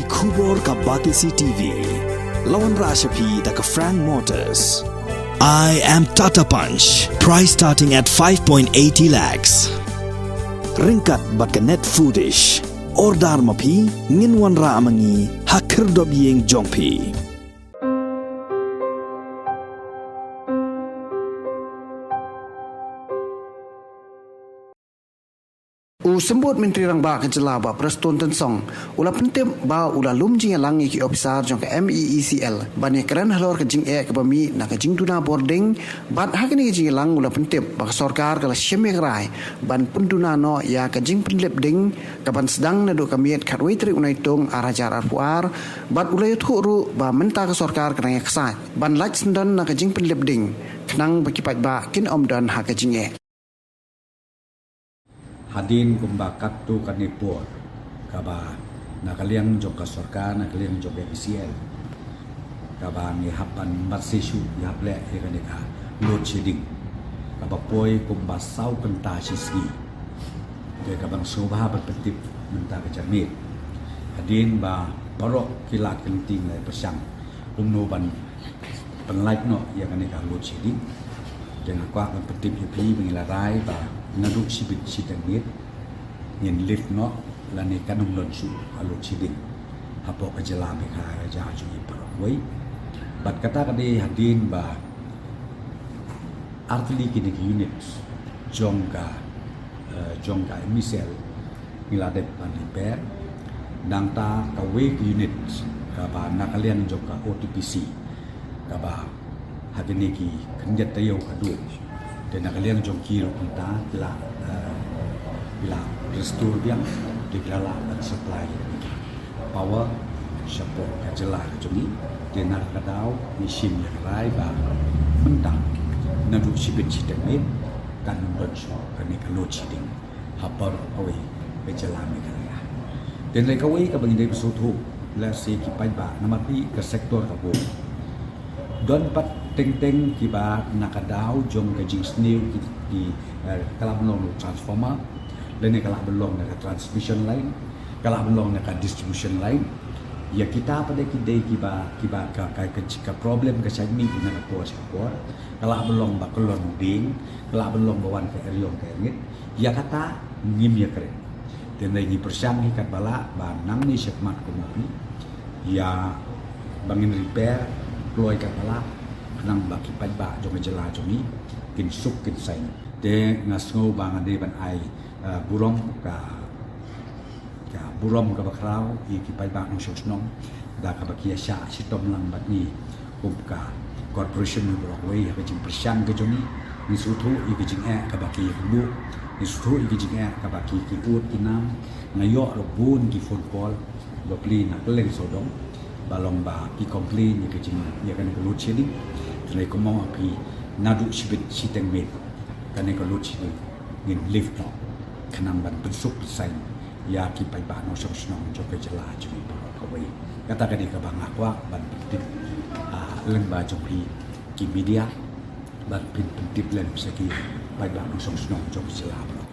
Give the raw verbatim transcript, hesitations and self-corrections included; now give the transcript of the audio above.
Khubor ka Batesi T V. La wanrah sha phi da ka Frank Motors. I am Tata Punch. Price starting at five point eighty lakhs. Ryngkat bad ka Net Foodish. Order ma phi, ngin wanrah ma ngi ha khyrdop ïing jong phi. U Symbud Myntri Rangbah ka jylla, Bah Prestone Tynsong, u la pyntip ba u la lum jingïalang ïa ki ophisar jong ka M E E C L ban ïakren halor ka jingeh kaba mih na ka jingduna bording, bad ha kane ka jingïalang u la pyntip ba ka sorkar ka la shim ïa ka rai ban pynduna noh ïa ka jingpynlip ding kaban sdang naduh ka miet khatwei tarik u Naitung ar hajar arphew ar, bad u la ïathuh ruh ba mynta ka sorkar ka dang ïaksaid ban lait syndon na ka jingpynlip ding khnang ba ki paidbah kin ym don ha ka jingeh. Hadien kumba katto katne por, kaba na ka liang jong ka sorkar, na ka liang jong ka E C L, kaba ngi hap ban mat shisha, ngi hap leh ïa kane ka load shedding, kaba poi kumba saw kynta shi sngi. Te kaba nga sngewbha ban pyntip mynta ka janmiet, hadien ba baroh ki lad ki lynti ngi la pyrshang kumno ban pynlait noh ïa kane ka load shedding. Te nga kwah ban pyntip ïa phi ba ngi la rai ba naduh shibit shiteng miet ngin lift noh lane kan ym don shuh ka load shedding hapoh ka jylla Meghalaya jong ngi baroh kawei. Bad kata ka dei hadien ba artylli kine ki unit jong ka, eh, jong ka M E C L ngi la dep ban repair. Nangta kawei ka unit kaba na ka liang jong ka O T P C, kaba ha kine ki khyndiat taïew ka duh. Te na ka liang jong ki ruh mynta ki la, eh, ki la restore biang, te ki la lah ban supply power shapoh ka jylla ka jong ngi. Te na ka daw ngi shim ïa ka rai ba mynta naduh shibit shiteng miet kan ym don shuh kane ka load shedding ha baroh kawei ka jylla Meghalaya. Te hynrei kawei kaba ngi dei ban sngewthuh, lehse ki paidbah, namar phi, ka sector ka bun. Don pat teng teng kiba na ka daw jong ka jingsniew ki, ki, eh, ka lah ban long na transformer, lane ka lah ban long na ka transmission line, ka lah ban long na ka distribution line. Ïa kita pat de ki dei kiba, kiba ka, ka, ka, ka problem ka shait mih na ka por sha ka por. Ka lah ban long ba kyllon u dieng, ka lah ban long ba wan ka eriong ka erngit. Ïa kata ngim ïakren. Te hynrei ngi pyrshang hi katba lah ba nangne shakhmat kumne ïa ba ngin repair kloi katba lah, khnang ba ki paidbah jong ka jylla jong ngi kin suk kin saiñ. Te nga sngew ba nga dei ban ai, eh, burom ka, ka burom kaba khraw ïa ki paidbah nongshong shnong da kaba ki ïa shah shitom lang bad ngi kum ka corporation baroh kawei ha ka jingpyrshang ka jong ngi. Ngi sngewthuh ïa ka jingeh kaba ki ïakynduh, ngi sngewthuh ïa ka jingeh kaba ki, ki ud ki nam. Nga ïoh ruh bun ki phone call bapli na kylleng sawdong ba long ba ki complain ïa ka jing, ïa kane ka load shedding. Hynrei kumba ong phi, naduh shibit shiteng miet kane ka load shedding ngin lift noh khnang ban pynsuk pynsaiñ ïa ki paidbah nongshong shnong jong ka jylla jong ngi baroh kawei. Kata ka dei kaba nga kwah ban pyntip, ah, lyngba jong phi ki media, ban pyn-, pyntip lem sha ki paidbah nongshong shnong jong ka jylla baroh.